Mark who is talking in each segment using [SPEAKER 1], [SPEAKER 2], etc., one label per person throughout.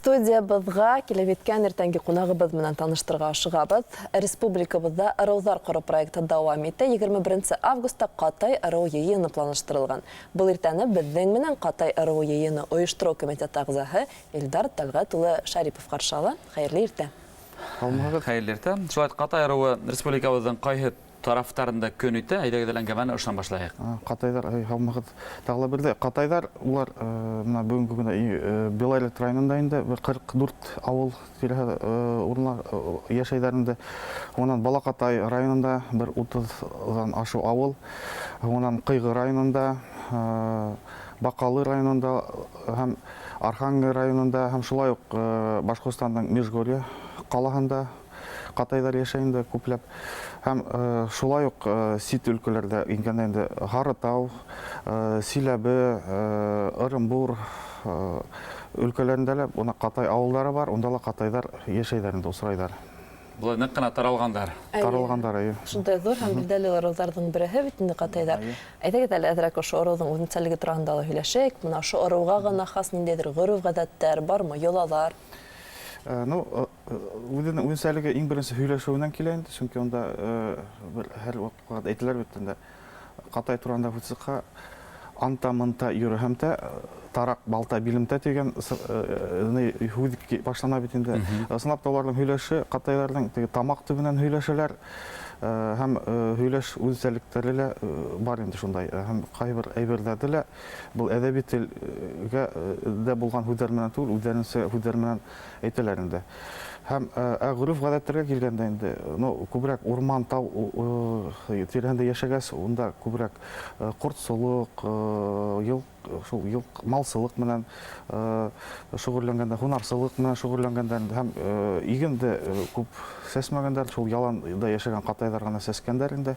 [SPEAKER 1] Студиябыҙға килеп еткән иртәнге ҡунағыбыҙ менән таныштырырға ашығабыҙ. Республикабыҙҙа ырыуҙар ҡороу проекты дауам итә. 21 августа Ҡатай ырыуы йыйыны планлаштырылған. Был иртәне беҙҙең менән Ҡатай ырыуы йыйыны ойоштороу комитеты ағзаһы Илдар Тәлғәт улы Шәрипов ҡаршы ала. Хәйерле иртә!
[SPEAKER 2] Һаумыһығыҙ!
[SPEAKER 3] Хәйерле иртә! Шулай Ҡатай ырыуы республикабыҙҙың ҡайһы тарафтарында көн итә? Әйҙәгеҙ әле әңгәмәне ошонан башлайыҡ.
[SPEAKER 2] Ҡатайҙар, һаумыһығыҙ! Тағы ла берҙә, ҡатайҙар улар бына бөгөнгө көндә Белорет районында инде бер 44 ауыл тирәһе урынлар йәшәйҙәр инде. Һуңынан Балаҡатай районында бер 30-ҙан ашыу ауыл. Һуңынан Ҡыйғы районында, Баҡалы районында һәм Архангел районында һәм шулай уҡ Башҡортостандың Межгорье ҡалаһында ҡатайҙар йәшәй инде күпләп. Һәм шулай уҡ сит өлкәләрҙә ингәндә инде Һарытау, Силәбе, Ырымбур өлкәләрендә лә бына ҡатай ауылдары бар, унда ла ҡатайҙар йәшәйҙәр инде, осрайҙар.
[SPEAKER 3] Былай ныҡ ҡына таралғандар.
[SPEAKER 2] Таралғандар, эйе.
[SPEAKER 1] Шундай ҙур һәм билдәле ырыуҙарҙың береһе бит инде ҡатайҙар. Әйҙәгеҙ әле әҙерәк ошо ырыуҙың үҙенсәлеге тураһында ла һөйләшәйек. Бына ошо ырыуға ғына хас ниндәйҙер ғөрөф-ғәҙәттәр бармы, йолалар?
[SPEAKER 2] Ну, үҙенең үҙенсәлеге иң беренсе һөйләшеүенән килә инде, сөнки унда бер һәр ваҡыт әйтәләр бит инде, ҡатай тураһында һүҙ сыҡһа, анта-мынта йөрөһәм тә, тараҡ балта билемтә тигән һүҙ башлана бит инде. Ысынлап та уларҙың һөйләше, ҡатайҙарҙың теге тамаҡ төбөнән һөйләшәләр, һәм һөйләш үҙенсәлектәре лә бар инде шундай. Һәм ҡайһы бер әйберҙәрҙе лә был әҙәби телгә дә булған һүҙҙәр менән түгел, үҙҙәренсә һүҙҙәр менән әйтәләр инде. Һәм ә ғөрөф-ғәҙәттәргә килгәндә инде, ну, күберәк урман, тау тирәһендә йәшәгәс, унда күберәк ҡортсолоҡ, йыл шул йыл малсылыҡ менән шөғөлләнгәндәр, һунарсылыҡ менән шөғөлләнгәндәр инде. Һәм иген дә күп сәсмәгәндәр, шул яланда йәшәгән ҡатайҙар ғына сәскәндәр инде.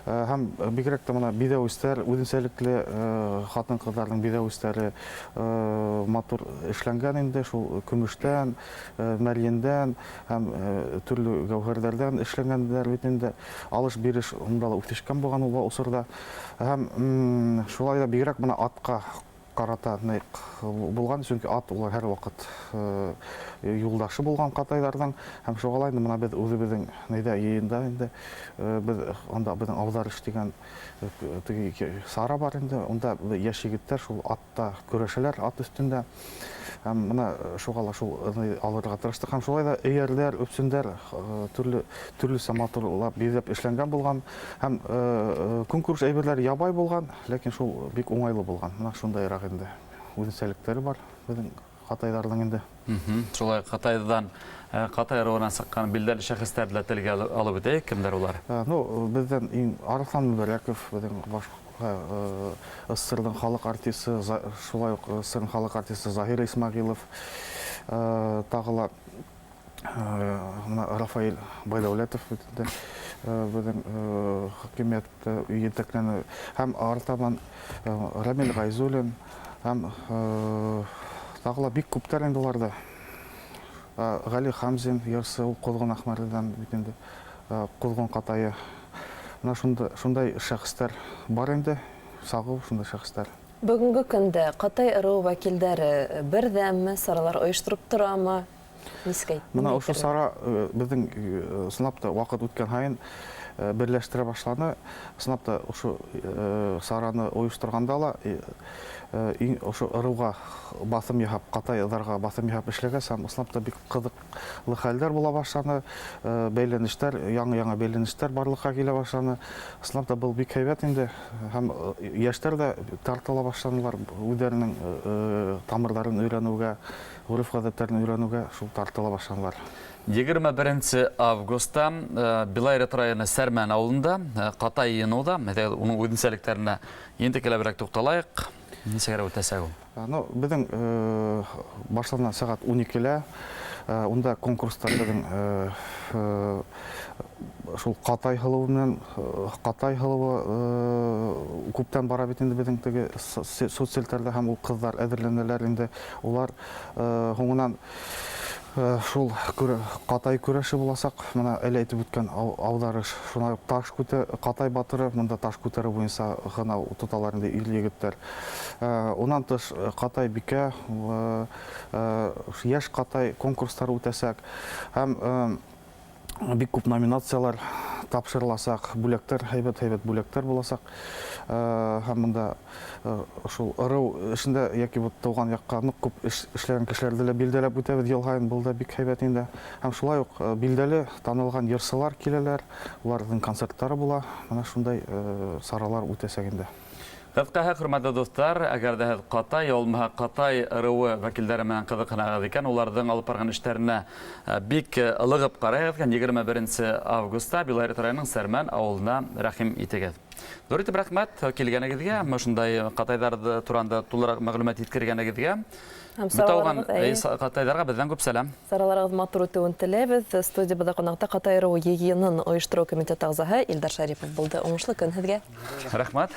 [SPEAKER 2] Һәм бигерәк тә бына биҙәүестәр, үҙенсәлекле хатын-ҡыҙҙарҙың биҙәүестәре матур эшләнгән инде, шул көмөштән, мәрйендән һәм төрлө гәүһәрҙәрҙән эшләнгәндәр бит инде. Алыш-биреш унда ла үҫешкән булған ул осорҙа. Һәм шулай ҙа бигерәк бына атҡа ҡарата ныҡ булған, сөнки ат улар һәр ваҡыт юлдашы булған ҡатайҙарҙың. Һәм шуға ла инде бына беҙ үҙебеҙҙең нейҙә йыйында инде беҙ унда беҙҙең ауҙарыш тигән теге сара бар инде, унда йәш егеттәр шул атта көрәшәләр, ат өҫтөндә. Һәм бына шуға ла шул алырға тырыштыҡ. Һәм шулай ҙа эйәрҙәр, өпсөндәр төрлө төрлөсә матурлап биҙәп эшләнгән булған. Һәм көнкүреш әйберҙәре ябай булған, ләкин шул бик уңайлы булған. Бына шундайыраҡ инде үҙенсәлектәре бар беҙҙең ҡатайҙарҙың инде.
[SPEAKER 3] Шулай ҡатайҙан, ҡатай ырыуынан сыҡҡан билдәле шәхестәрҙе лә телгә алып үтәйек. Кемдәр улар?
[SPEAKER 2] Ну, беҙҙән иң Арыҫлан Мөбәрәков, беҙҙең баш СССРҙың халыҡ артисы, шулай уҡ СССРҙың халыҡ артисы Заһир Исмәғилов, тағы ла бына Рафаэль Байдәүләтов бит инде беҙҙең хакимиәтте етәкләне. Һәм артабан Рамил Ғәйзуллин һәм тағы ла бик күптәр инде уларҙа. Ғәли Хамзин йырсы, ул Ҡоҙғон Әхмәрледән бит инде, Ҡоҙғон ҡатайы. Бына шундай шәхестәр бар инде, сағыу шундай шәхестәр.
[SPEAKER 1] Бөгөнгө көндә ҡатай ырыуы вәкилдәре берҙәмме, саралар ойоштороп торамы? Нисек әйт?
[SPEAKER 2] Бына ошо сара беҙҙең ысынлап та ваҡыт үткән һайын берләштерә башланы. Ысынлап та ошо сараны ойошторғанда ла ошо ырыуға баҫым яһап, ҡатайҙарға баҫым яһап эшләгәс, һәм ысынлап та бик ҡыҙыҡлы хәлдәр була башланы. Бәйләнештәр, яңы-яңы бәйләнештәр барлыҡҡа килә башланы. Ысынлап та был бик һәйбәт инде. Һәм йәштәр ҙә тартыла башланылар үҙҙәренең тамырҙарын өйрәнеүгә, ғөрөф-ғәҙәттәрен өйрәнеүгә шул тартыла башланылар.
[SPEAKER 3] 21 августа Белорет районы Сәрмән ауылында ҡатай йыйыны уҙа. Әйҙәгеҙ, уның үҙенсәлектәренә ентекләберәк туҡталайыҡ. Нисегерәк үтәсәк ул?
[SPEAKER 2] Ну, беҙҙең башлана сәғәт 12-лә. Унда конкурстар беҙҙең шул ҡатай һылыуы менән, ҡатай һылыуы күптән бара бит инде беҙҙең теге соцселтәрҙә, һәм ул ҡыҙҙар әҙерләнәләр инде. Улар һуңынан Шул Ҡатай көрәше буласаҡ. Мына әле әйтеп үткән ауҙарыш, шулай уҡ таш күтә, Ҡатай батыры, мында таш күтәреү буйынса ғына тоталар инде ир егеттәр. Унан тыш Ҡатай бикә, йәш Ҡатай конкурстары үтәсәк. Һәм бик күп номинациялар тапшырыласаҡ, бүләктәр, һәйбәт-һәйбәт бүләктәр буласаҡ. Һәм мында шул ырыу эшендә йәки вот тыуған яҡҡа ныҡ күп эш эшләгән кешеләрҙе лә билдәләп үтәбеҙ йыл һайын, был да бик һәйбәт инде. Һәм шулай уҡ билдәле танылған йырсылар киләләр, уларҙың концерттары була. Мына шундай саралар үтәсәк инде.
[SPEAKER 3] Ҡыҫҡаһы, хөрмәтле дуҫтар, әгәр ҙә һеҙ Ҡатай, булмаһа Ҡатай ырыуы вәкилдәре менән ҡыҙыҡһынаһығыҙ икән, уларҙың алып барған эштәренә бик ылығып ҡарайһығыҙ икән, 21 августа Белорет районының Сәрмән ауылына рәхим итегеҙ. Ҙур итеп рәхмәт килгәнегеҙгә, ошондай ҡатайҙар туранда тулыраҡ мәғлүмәт еткергәнегеҙгә.
[SPEAKER 1] Һәм
[SPEAKER 3] Бөтә алған
[SPEAKER 1] сараларығыҙ, әйе.
[SPEAKER 3] Ҡатайҙарға беҙҙән күп сәләм.
[SPEAKER 1] Сараларығыҙ матур үтеүен теләйбеҙ. Студиябыҙҙа ҡунаҡта Ҡатай ырыуы йыйынын ойоштороу комитеты ағзаһы Илдар Шәрипов булды. Уңышлы көн һеҙгә.
[SPEAKER 3] Рәхмәт.